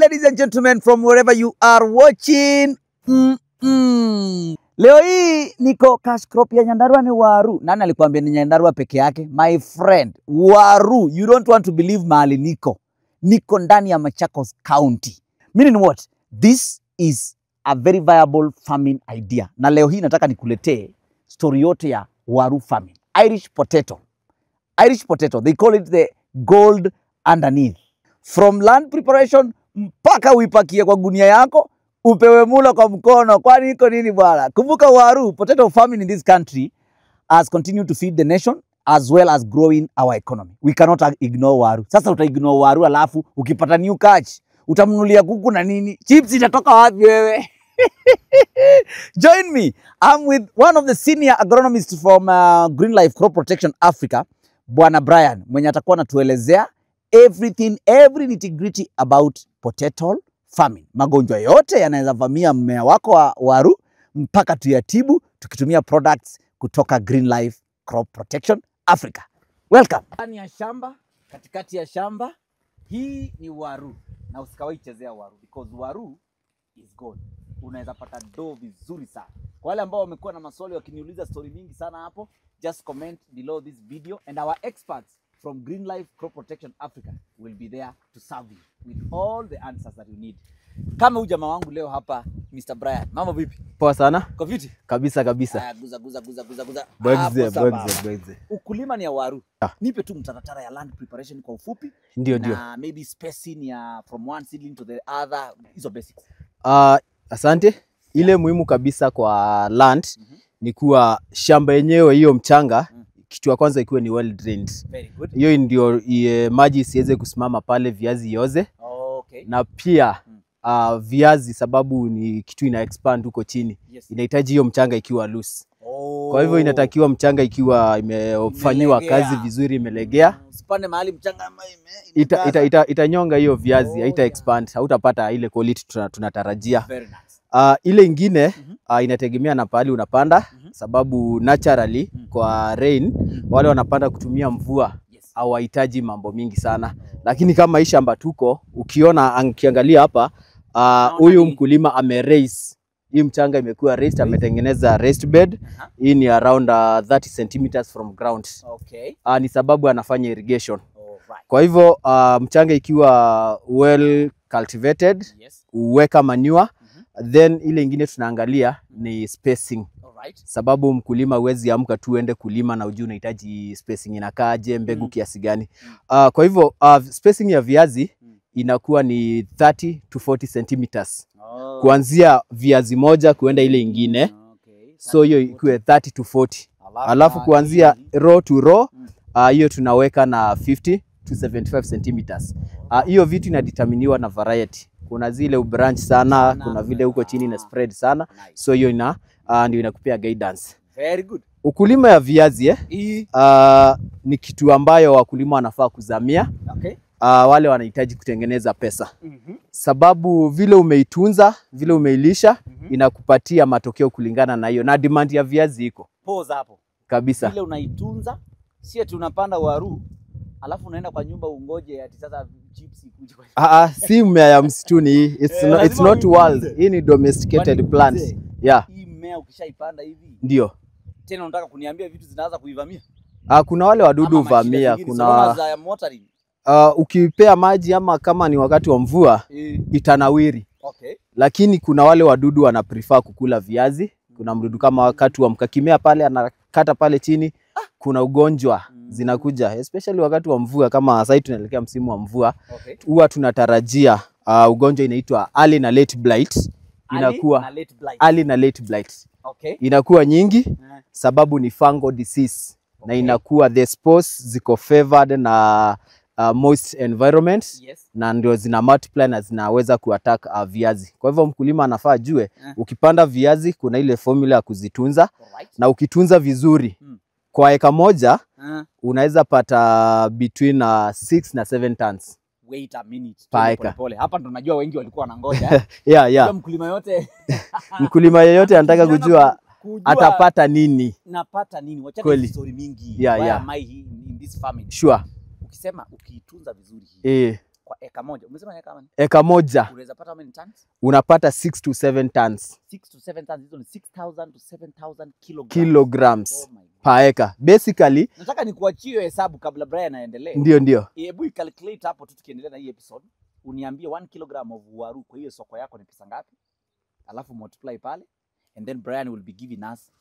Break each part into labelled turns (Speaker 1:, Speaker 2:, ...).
Speaker 1: Ladies and gentlemen, from wherever you are watching. Leo hii niko cash crop ya Nyandarua ni waru. Nani alikwambia ni Nyandarua peke yake? My friend, waru. You don't want to believe mahali niko. Niko ndani ya Machakos County. Meaning what? This is a very viable farming idea. Na leo hii nataka nikuletee story yote ya waru farming. Irish potato. Irish potato, they call it the gold underneath. From land preparation mpaka uipakie kwa gunia yako, upewe mula kwa mkono. Kwani iko nini bwana? Kumbuka waru, potato farming in this country has continued to feed the nation as well as growing our economy. We cannot ignore waru. Sasa uta ignore waru alafu ukipata new catch, utamnunulia kuku na nini? Chips itatoka wapi wewe? Join me. I'm with one of the senior agronomists from Green Life Crop Protection Africa, Bwana Brian, mwenye atakuwa anatuelezea everything, every nitty-gritty about potato farming. Magonjwa yote yanaweza vamia mmea wako wa waru mpaka tuyatibu tukitumia products kutoka Green Life Crop Protection Africa. Welcome. Ndani ya shamba, katikati ya shamba, hii ni waru. Na usikawahi chezea waru because waru is gold. Unaweza pata doo vizuri sana. Kwa wale ambao wamekuwa na maswali wakiniuliza story mingi sana hapo, just comment below this video and our experts from Green Life Crop Protection Africa will be there to serve you with all the answers that you need. Kama huyu jamaa wangu leo hapa, Mr. Brian. Mambo vipi?
Speaker 2: Poa sana.
Speaker 1: Kwa vipi?
Speaker 2: Kabisa kabisa.
Speaker 1: Aya, guza guza guza guza guza.
Speaker 2: Bwegze,
Speaker 1: Hapo sawa.
Speaker 2: bwegze, bwegze.
Speaker 1: Ukulima ni ya waru. Nipe tu mtaratara ya land preparation kwa ufupi
Speaker 2: Ndio, ndio.
Speaker 1: na maybe spacing ya from one seedling to the other, hizo basics.
Speaker 2: Asante. Ile muhimu kabisa kwa land ni kuwa shamba yenyewe hiyo mchanga, kitu ya kwanza ikiwe ni well drained.
Speaker 1: Very good.
Speaker 2: Hiyo ndio maji isiweze kusimama pale viazi ioze. Na pia viazi sababu ni kitu ina expand huko chini. Inahitaji hiyo mchanga ikiwa loose. Kwa hivyo inatakiwa mchanga ikiwa imefanyiwa
Speaker 1: Imelegea.
Speaker 2: Kazi vizuri, imelegea.
Speaker 1: Usipande mahali mchanga ama
Speaker 2: Ita,
Speaker 1: imekaza.
Speaker 2: itanyonga hiyo viazi, haita expand, hautapata ile quality tunatarajia.
Speaker 1: Very nice.
Speaker 2: Ile ingine inategemea na pahali unapanda, sababu naturally kwa rain wale wanapanda kutumia mvua hawahitaji mambo mingi sana, lakini kama hii shamba tuko ukiona ukiangalia hapa, huyu mkulima ame raise hii mchanga, imekuwa raised, ametengeneza raised bed. Hii ni around 30 centimeters from ground. Ni sababu anafanya irrigation. Kwa hivyo mchanga ikiwa well cultivated, uweka manure, then ile ingine tunaangalia ni spacing, sababu mkulima huwezi amka tu uende kulima na ujue unahitaji spacing inakaaje, mbegu kiasi gani. Kwa hivyo spacing ya viazi inakuwa ni 30 to 40 centimeters kuanzia viazi moja kuenda ile ingine. So hiyo
Speaker 1: 30 to 40.
Speaker 2: Ikuwe 30 to 40, alafu
Speaker 1: na
Speaker 2: kuanzia row to row, hiyo tunaweka na 50 to 75 centimeters. Hiyo vitu inadeterminiwa na variety. Kuna zile ubranch sana,
Speaker 1: Sana.
Speaker 2: kuna vile huko chini ina spread sana,
Speaker 1: Nice.
Speaker 2: so hiyo ina ndio inakupea guidance.
Speaker 1: Very good.
Speaker 2: Ukulima ya viazi
Speaker 1: Hii.
Speaker 2: Ni kitu ambayo wakulima wanafaa kuzamia. Wale wanahitaji kutengeneza pesa, sababu vile umeitunza, vile umeilisha, inakupatia matokeo kulingana na hiyo, na demand ya viazi iko
Speaker 1: Pause hapo.
Speaker 2: kabisa.
Speaker 1: Vile unaitunza, si ati unapanda waru alafu unaenda kwa nyumba ungoje ati sasa chips ikuje kwa
Speaker 2: Si mmea ya msituni hii. It's,
Speaker 1: Eh,
Speaker 2: no, it's
Speaker 1: lazima
Speaker 2: not
Speaker 1: uitunze.
Speaker 2: wild. Hii ni domesticated
Speaker 1: Kwani
Speaker 2: plant.
Speaker 1: mzee,
Speaker 2: Yeah,
Speaker 1: hii mmea ukishaipanda hivi
Speaker 2: ndio.
Speaker 1: tena unataka kuniambia vitu zinaanza kuivamia?
Speaker 2: Kuna wale wadudu
Speaker 1: Ama mashida
Speaker 2: huvamia,
Speaker 1: zingine,
Speaker 2: kuna
Speaker 1: si unaona za watering.
Speaker 2: Ukipea maji ama kama ni wakati wa mvua itanawiri. Lakini kuna wale wadudu wana prefer kukula viazi. Kuna mdudu kama wakati wa mkakimea pale anakata pale chini, kuna ugonjwa zinakuja especially wakati wa mvua, kama sasa tunaelekea msimu wa mvua, huwa tunatarajia ugonjwa inaitwa early na late blight
Speaker 1: Early
Speaker 2: inakuwa
Speaker 1: na late blight.
Speaker 2: Early na late blight inakuwa nyingi, sababu ni fungal disease na inakuwa the spores ziko favored na moist environment na ndio zina multiply na zinaweza kuattack viazi. Kwa hivyo mkulima anafaa ajue ukipanda viazi kuna ile formula ya kuzitunza na ukitunza vizuri kwa eka moja unaweza pata between 6 na 7 tons.
Speaker 1: Wait a minute.
Speaker 2: Per
Speaker 1: Twende
Speaker 2: acre.
Speaker 1: pole pole. Hapa ndo najua wengi walikuwa wanangoja.
Speaker 2: Yeah.
Speaker 1: Kila mkulima yote
Speaker 2: Mkulima yeyote anataka
Speaker 1: Kijana
Speaker 2: kujua
Speaker 1: kujua
Speaker 2: atapata nini.
Speaker 1: Napata nini? Wachana
Speaker 2: Kweli.
Speaker 1: story mingi. Why am I in this farming?
Speaker 2: Sure.
Speaker 1: Ukisema ukiitunza vizuri hii Kwa eka moja. Umesema eka gani?
Speaker 2: Eka moja.
Speaker 1: Unaweza pata how many tons?
Speaker 2: Unapata 6 to 7 tons.
Speaker 1: 6 to 7 tons, hizo ni 6000 to 7000 kilograms.
Speaker 2: Kilograms.
Speaker 1: Oh my God.
Speaker 2: Per eka. Basically,
Speaker 1: nataka nikuachie hesabu kabla Brian aendelee.
Speaker 2: Ndio ndio.
Speaker 1: Hebu calculate hapo tu tukiendelea na hii episode. Uniambie 1 kilogram of waru kwa hiyo soko yako ni pesa ngapi? Alafu multiply pale and then Brian will be giving us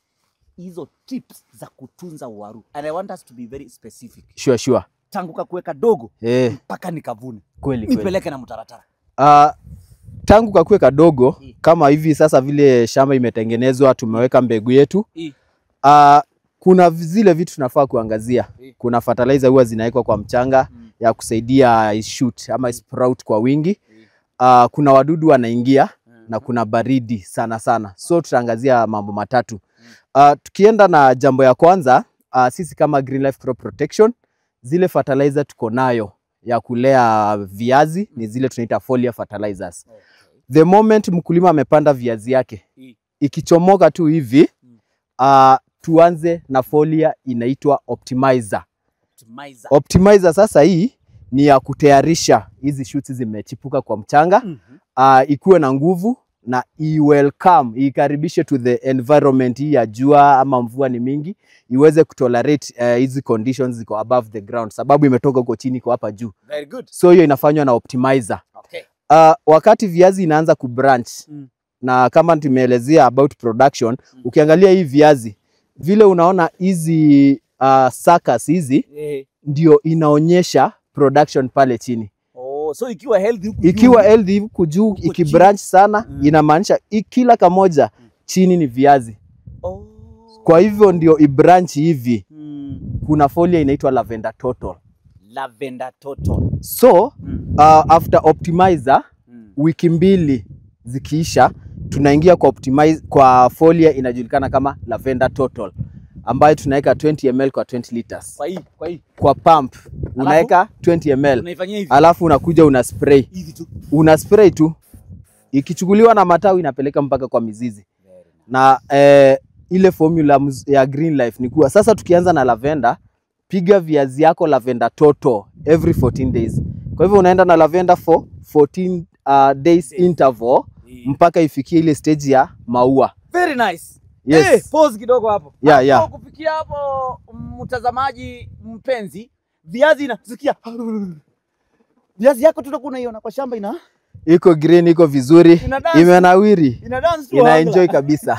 Speaker 1: hizo tips za kutunza waru. And I want us to be very specific.
Speaker 2: Sure sure.
Speaker 1: Tangu kakuweka dogo mpaka nikavune.
Speaker 2: Kweli kweli.
Speaker 1: Nipeleke na mtaratara.
Speaker 2: Tangu kakuweka dogo kama hivi sasa vile shamba imetengenezwa, tumeweka mbegu yetu. Kuna zile vitu tunafaa kuangazia. Kuna fertilizer huwa zinawekwa kwa mchanga ya kusaidia shoot ama sprout kwa wingi. Kuna wadudu wanaingia na kuna baridi sana sana. So tutaangazia mambo matatu. Tukienda na jambo ya kwanza, sisi kama Green Life Crop Protection, zile fertilizer tuko nayo ya kulea viazi ni zile tunaita foliar fertilizers.
Speaker 1: Okay.
Speaker 2: The moment mkulima amepanda viazi yake, ikichomoka tu hivi, tuanze na foliar inaitwa optimizer.
Speaker 1: Optimizer.
Speaker 2: Optimizer sasa hii ni ya kutayarisha hizi shoots zimechipuka kwa mchanga, ikuwe na nguvu na i-welcome, ikaribishe to the environment hii ya jua ama mvua ni mingi, iweze kutolerate hizi conditions ziko above the ground, sababu imetoka huko chini kwa hapa juu.
Speaker 1: Very good.
Speaker 2: So hiyo inafanywa na optimizer.
Speaker 1: Okay.
Speaker 2: Wakati viazi inaanza kubranch na kama tumeelezea about production, ukiangalia hii viazi vile unaona hizi suckers hizi ndio inaonyesha production pale chini.
Speaker 1: Oh, so ikiwa healthy huku juu,
Speaker 2: ikiwa healthy huku juu, ikibranch sana inamaanisha kila kamoja chini ni viazi.
Speaker 1: Oh.
Speaker 2: Kwa hivyo ndio ibranch hivi. Kuna folia inaitwa Lavender Total.
Speaker 1: Lavender Total.
Speaker 2: So after optimizer wiki mbili zikiisha tunaingia kwa optimize, kwa folia inajulikana kama Lavender Total ambayo tunaweka 20 ml kwa 20 liters.
Speaker 1: Kwa hii, kwa hii.
Speaker 2: Kwa pump unaweka 20 ml.
Speaker 1: Unaifanyia hivi.
Speaker 2: Alafu unakuja una spray.
Speaker 1: Hivi tu.
Speaker 2: Una spray tu. Ikichukuliwa na matawi inapeleka mpaka kwa mizizi. Na ile formula ya Green Life ni kuwa sasa tukianza na lavender, piga viazi yako Lavender Total every 14 days. Kwa hivyo unaenda na lavender for 14 days interval mpaka ifikie ile stage ya maua.
Speaker 1: Very nice.
Speaker 2: Yes.
Speaker 1: Hey, pause kidogo hapo.
Speaker 2: Yeah, yeah.
Speaker 1: Kufikia hapo mtazamaji mpenzi, viazi inasikia. Viazi yako tutakuwa unaiona kwa shamba ina
Speaker 2: iko green, iko vizuri, imenawiri,
Speaker 1: ina dance,
Speaker 2: ina enjoy kabisa.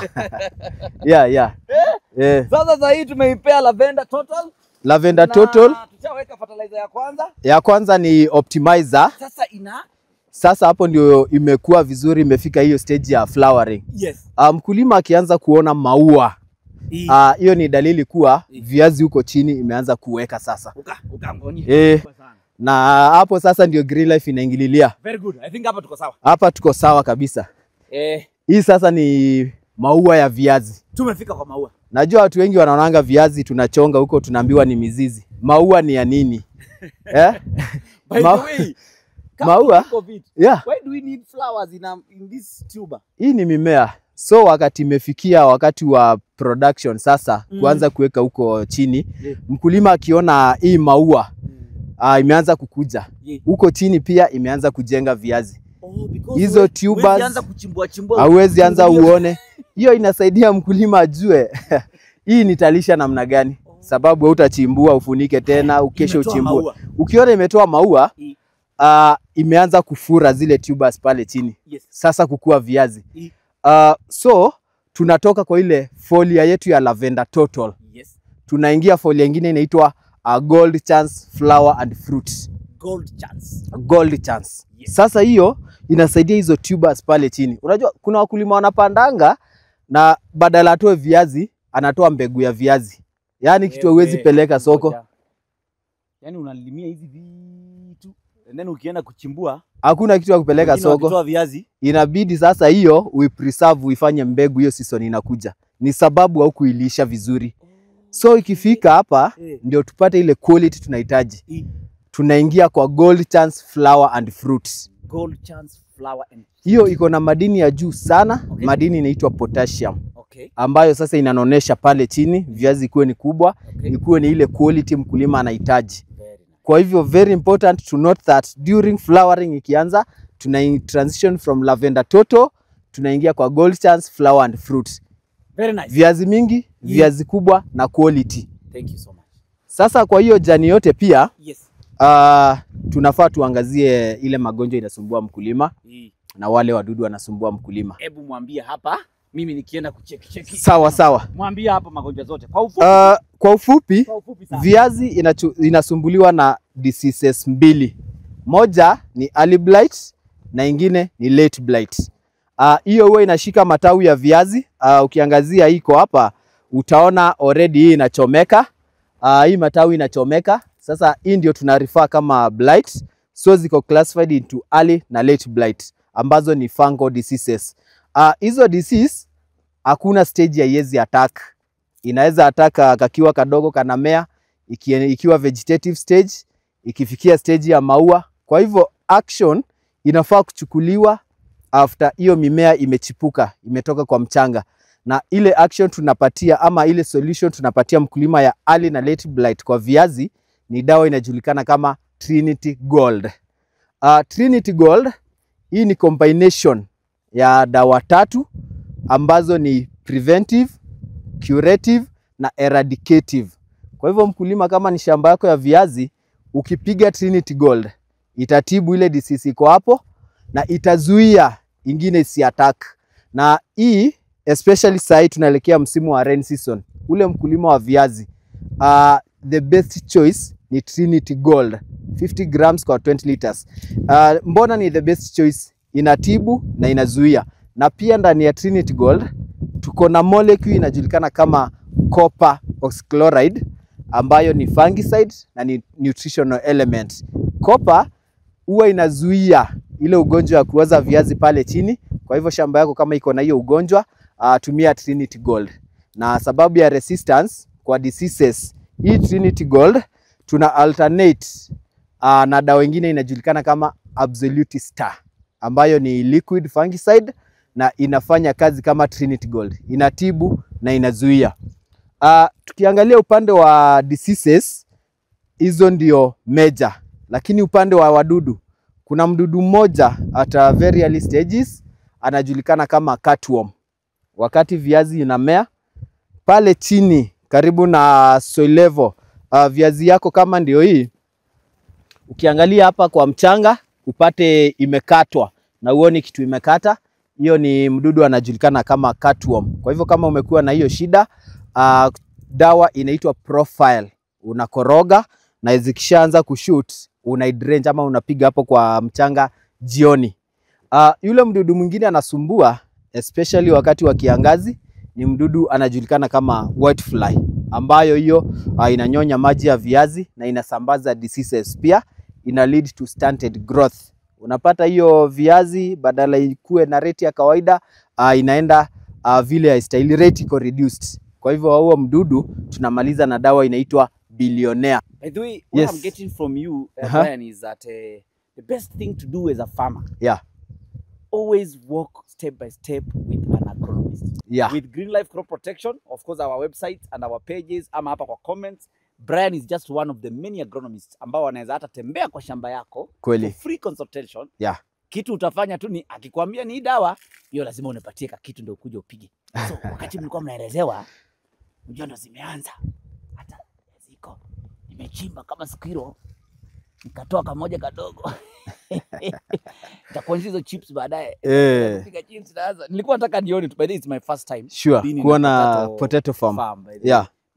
Speaker 2: Yeah, yeah. Yeah.
Speaker 1: Sasa hii tumeipea Lavender Total.
Speaker 2: Lavender Total.
Speaker 1: Tushaweka fertilizer ya kwanza.
Speaker 2: Ya kwanza ni optimizer.
Speaker 1: Sasa ina
Speaker 2: sasa hapo ndio imekuwa vizuri, imefika hiyo stage ya flowering.
Speaker 1: Yes.
Speaker 2: Mkulima akianza kuona maua, hiyo ni dalili kuwa viazi huko chini imeanza kuweka sasa. Na hapo sasa ndio Green Life inaingililia.
Speaker 1: Very good. I think hapa tuko sawa.
Speaker 2: Hapa tuko sawa kabisa. Hii sasa ni maua ya viazi.
Speaker 1: Tumefika kwa maua.
Speaker 2: Najua watu wengi wanaonanga viazi tunachonga huko tunaambiwa ni mizizi. Maua ni ya nini?
Speaker 1: By the way,
Speaker 2: maua. Yeah.
Speaker 1: Why do we need flowers in this tuber?
Speaker 2: Hii ni mimea. So wakati imefikia wakati wa production sasa kuanza kuweka huko chini, mkulima akiona hii maua imeanza kukuja huko chini pia imeanza kujenga viazi. Hizo tubers hauwezi anza uone. Hiyo inasaidia mkulima ajue hii nitalisha namna gani, sababu hutachimbua ufunike tena ukesho uchimbue. Ukiona imetoa maua imeanza kufura zile tubers pale chini.
Speaker 1: Yes.
Speaker 2: Sasa kukua viazi. So tunatoka kwa ile folia yetu ya Lavender Total.
Speaker 1: Yes.
Speaker 2: Tunaingia folia nyingine inaitwa Gold Chance Flower and Fruit.
Speaker 1: Gold Chance.
Speaker 2: Gold Chance.
Speaker 1: Yes.
Speaker 2: Sasa hiyo inasaidia hizo tubers pale chini. Unajua kuna wakulima wanapandanga na badala atoe viazi anatoa mbegu ya viazi. Yaani kitu huwezi peleka soko.
Speaker 1: Yaani unalimia hizi vitu and then ukienda kuchimbua
Speaker 2: hakuna kitu ya kupeleka soko.
Speaker 1: Viazi.
Speaker 2: Inabidi sasa hiyo uipreserve uifanye mbegu hiyo season inakuja. Ni sababu haukuilisha vizuri. So ikifika hapa ndio tupate ile quality tunahitaji. Tunaingia kwa Gold Chance Flower and Fruit.
Speaker 1: Gold Chance Flower and Fruit.
Speaker 2: Hiyo iko na madini ya juu sana.
Speaker 1: Okay.
Speaker 2: Madini inaitwa potassium.
Speaker 1: Okay.
Speaker 2: Ambayo sasa inanonesha pale chini viazi ikuwe ni kubwa,
Speaker 1: Okay.
Speaker 2: ikuwe ni ile quality mkulima anahitaji.
Speaker 1: Very nice.
Speaker 2: Kwa hivyo very important to note that during flowering ikianza, tuna transition from Lavender Toto tunaingia kwa Gold Chance Flower and Fruit.
Speaker 1: Very nice.
Speaker 2: Viazi mingi, viazi kubwa na quality.
Speaker 1: Thank you so much.
Speaker 2: Sasa kwa hiyo jani yote pia
Speaker 1: yes,
Speaker 2: tunafaa tuangazie ile magonjwa inasumbua mkulima na wale wadudu wanasumbua mkulima.
Speaker 1: Hebu mwambie hapa, mimi nikienda kucheki cheki.
Speaker 2: Sawa sawa.
Speaker 1: Mwambie hapa magonjwa zote. Kwa ufupi.
Speaker 2: Kwa ufupi, viazi inasumbuliwa na diseases mbili. Moja ni early blight na ingine ni late blight. Hiyo huwa inashika matawi ya viazi. Ukiangazia iko hapa utaona already hii inachomeka. Hii matawi inachomeka. Sasa hii ndio tunarefer kama blight. So ziko classified into early na late blight ambazo ni fungal diseases. Hizo disease hakuna stage ya yezi attack. Inaweza attack kakiwa kadogo kanamea, ikiwa vegetative stage, ikifikia stage ya maua. Kwa hivyo action inafaa kuchukuliwa after hiyo mimea imechipuka, imetoka kwa mchanga. Na ile action tunapatia ama ile solution tunapatia mkulima ya early na late blight kwa viazi ni dawa inajulikana kama Trinity Gold. Trinity Gold hii ni combination ya dawa tatu ambazo ni preventive, curative na eradicative. Kwa hivyo mkulima, kama ni shamba yako ya viazi, ukipiga Trinity Gold itatibu ile disease iko hapo na itazuia ingine isi attack. Na hii especially sasa tunaelekea msimu wa rain season, ule mkulima wa viazi the best choice ni Trinity Gold 50 grams kwa 20 liters. Mbona ni the best choice? Inatibu na inazuia. Na pia ndani ya Trinity Gold tuko na molecule inajulikana kama copper oxychloride ambayo ni fungicide na ni nutritional element. Copper huwa inazuia ile ugonjwa wa kuoza viazi pale chini. Kwa hivyo shamba yako kama iko na hiyo ugonjwa, tumia Trinity Gold. Na sababu ya resistance kwa diseases, hii Trinity Gold tuna alternate na dawa nyingine inajulikana kama Absolute Star ambayo ni liquid fungicide na inafanya kazi kama Trinity Gold, inatibu na inazuia. Tukiangalia upande wa diseases, hizo ndio major, lakini upande wa wadudu kuna mdudu mmoja at a very early stages anajulikana kama cutworm. Wakati viazi inamea pale chini karibu na soil level, viazi yako kama ndio hii, ukiangalia hapa kwa mchanga upate imekatwa na uone kitu imekata, hiyo ni mdudu anajulikana kama cutworm. Kwa hivyo kama umekuwa na hiyo shida, dawa inaitwa Profile, unakoroga na zikishaanza kushoot unaidrench ama unapiga hapo kwa mchanga jioni. Yule mdudu mwingine anasumbua especially wakati wa kiangazi ni mdudu anajulikana kama whitefly, ambayo hiyo inanyonya maji ya viazi na inasambaza diseases pia, ina lead to stunted growth. Unapata hiyo viazi badala ikue na rate ya kawaida, inaenda vile haistahili, rate iko reduced. Kwa hivyo huo mdudu tunamaliza na dawa inaitwa Billionaire.
Speaker 1: By the way, what I'm getting from you, Brian, is that the best thing to do as a farmer, always walk step by step with an agronomist. With Green Life Crop Protection, of course, our website and our pages, ama hapa kwa comments, Brian is just one of the many agronomists ambao wanaweza hata tembea kwa shamba yako
Speaker 2: kweli
Speaker 1: for free consultation. Kitu utafanya tu ni akikwambia ni dawa hiyo, lazima unipatie kitu ndio ukuje upige. So wakati mlikuwa mnaelezewa, unajua ndo zimeanza, hata ziko nimechimba kama squirrel nikatoa kamoja kadogo. Nitakuonyesha hizo chips baadaye. Piga chips sasa. Nilikuwa nataka nione tu, by the way it's my first time
Speaker 2: kuona potato farm.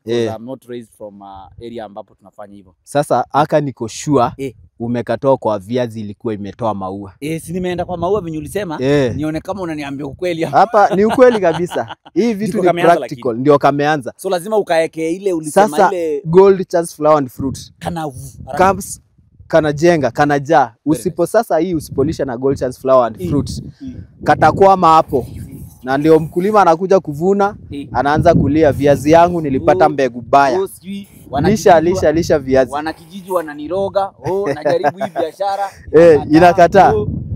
Speaker 1: I'm not raised from area ambapo tunafanya hivyo.
Speaker 2: Sasa aka niko sure umekatoa kwa viazi ilikuwa imetoa maua.
Speaker 1: Si nimeenda kwa maua venye ulisema, nione kama unaniambia ukweli
Speaker 2: hapa. Ni ukweli kabisa. Hii vitu ni practical, ndio kameanza.
Speaker 1: So lazima ukaeke ile ulisema.
Speaker 2: Sasa,
Speaker 1: ile
Speaker 2: Gold Chance Flower and Fruit
Speaker 1: kana
Speaker 2: comes, kanajenga, kanajaa. Usipo sasa hii usipolisha na Gold Chance Flower and Fruit, katakwama hapo. Na ndio mkulima anakuja kuvuna, anaanza kulia viazi yangu nilipata mbegu baya. Lisha lisha lisha viazi.
Speaker 1: Wanakijiji wananiroga, najaribu hii biashara.
Speaker 2: Inakataa.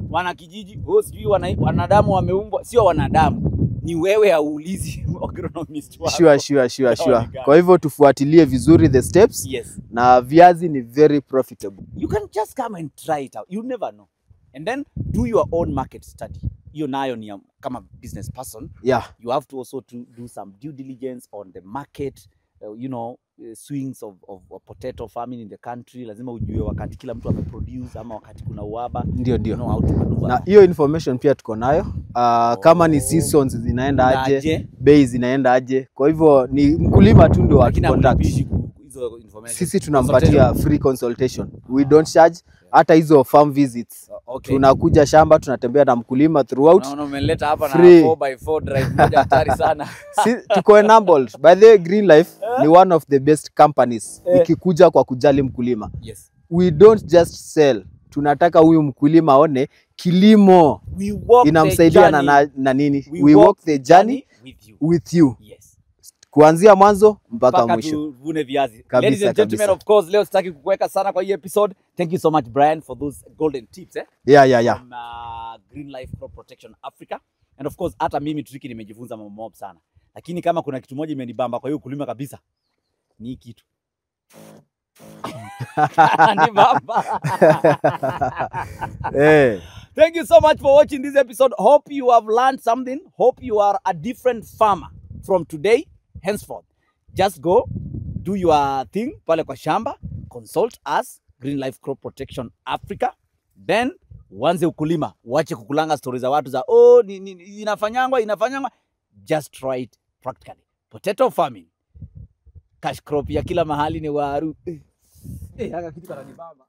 Speaker 1: Wanakijiji, sijui wanadamu wameumbwa, sio wanadamu. Ni wewe hauulizi agronomist wako.
Speaker 2: Sure.
Speaker 1: Dawa
Speaker 2: Sure.
Speaker 1: ni gani?
Speaker 2: Kwa hivyo tufuatilie vizuri the steps na viazi ni very profitable.
Speaker 1: You can just come and try it out. You never know. And then do your own market study. Hiyo nayo ni kama business person, you have to also to do some due diligence on the market, swings of potato farming in the country. Lazima ujue wakati kila mtu ameproduce ama wakati kuna uhaba.
Speaker 2: Ndio
Speaker 1: You
Speaker 2: ndio.
Speaker 1: know how to maneuver.
Speaker 2: Na hiyo information pia tuko nayo. Kama ni seasons zinaenda aje,
Speaker 1: Aje.
Speaker 2: Bei zinaenda aje. Kwa hivyo ni mkulima tu ndio
Speaker 1: Lakini
Speaker 2: atucontact.
Speaker 1: hamlipishi hizo information.
Speaker 2: Sisi tunampatia free consultation. We don't charge hata hizo farm visits. Tunakuja shamba, tunatembea na mkulima throughout.
Speaker 1: Naona umeleta hapa na
Speaker 2: Free.
Speaker 1: 4x4 drive moja hatari sana.
Speaker 2: Si, tuko enabled. By the way, Green Life ni one of the best companies ikikuja kwa kujali mkulima. We don't just sell. Tunataka huyu mkulima aone kilimo
Speaker 1: We walk
Speaker 2: inamsaidia
Speaker 1: the
Speaker 2: na,
Speaker 1: journey.
Speaker 2: na nini.
Speaker 1: We
Speaker 2: We
Speaker 1: walk
Speaker 2: walk the journey
Speaker 1: with you.
Speaker 2: with you kuanzia mwanzo mpaka
Speaker 1: Mpaka
Speaker 2: mwisho.
Speaker 1: tuvune viazi.
Speaker 2: Kabisa,
Speaker 1: Ladies and gentlemen,
Speaker 2: kabisa.
Speaker 1: of course, leo sitaki kukuweka sana kwa hii episode. Thank you so much, Brian, for those golden tips, eh?
Speaker 2: Yeah.
Speaker 1: From Green Life Crop Protection Africa. And of course, hata mimi Tricky nimejifunza mambo mob sana. Lakini kama kuna kitu moja imenibamba kwa hiyo kulima kabisa ni hii kitu. Ni bamba. Thank you so much for watching this episode. Hope you have learned something. Hope you are a different farmer from today henceforth. Just go do your thing pale kwa shamba, consult us, Green Life Crop Protection Africa. Then uanze ukulima, uache kukulanga stori za watu za oh, inafanyangwa inafanyangwa. Just try it practically. Potato farming, cash crop ya kila mahali ni waru. Eh, haka kitu kananibamba.